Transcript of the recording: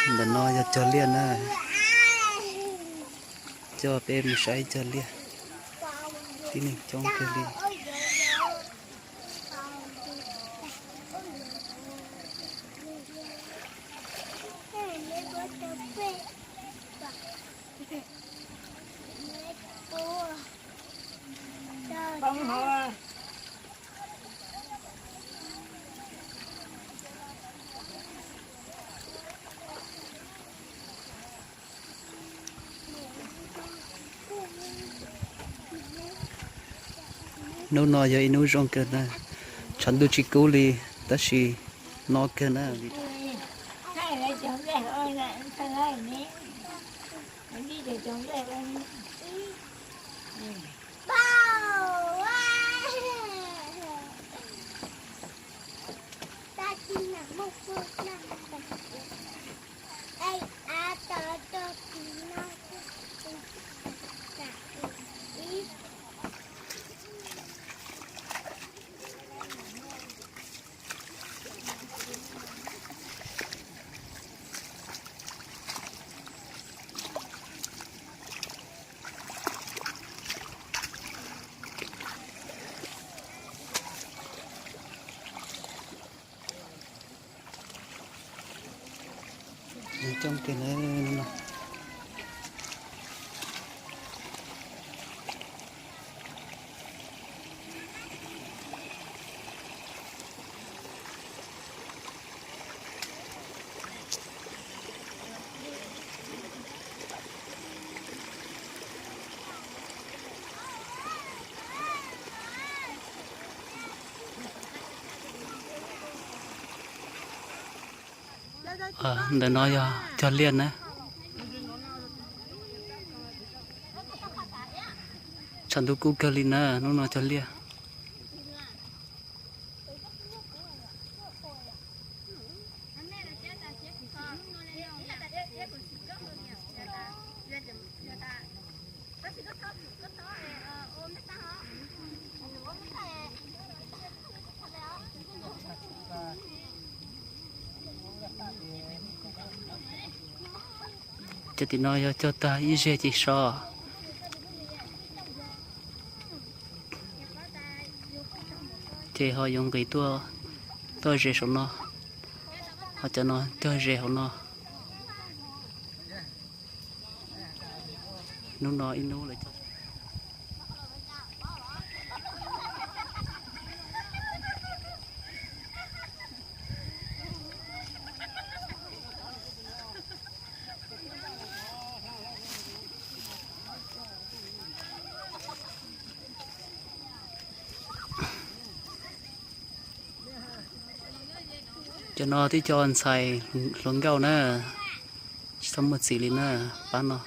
Ntawm no yog cog liaj na, coj peb mus saib cog liaj, tib neeg coob kawg li. Hnub no yog ib hnub zoo kawg na, tshav ntuj tsis kub li, tab sis no kawg na. Coob kawg na. Ntawm no yog cog liaj na. Tshav ntuj kub kawg li na, hnub no cog liaj. Cov tim no yog cog tag ib zeg ces so. Ces ho yuav nqis tuaj, tuaj ze saum no, ho cov no cog ze hauv no. Hnub no ib hnub lawv cog. Cov no tib co ntxhais hluas nkauj na, tsis tau muaj txiv li na, pab no.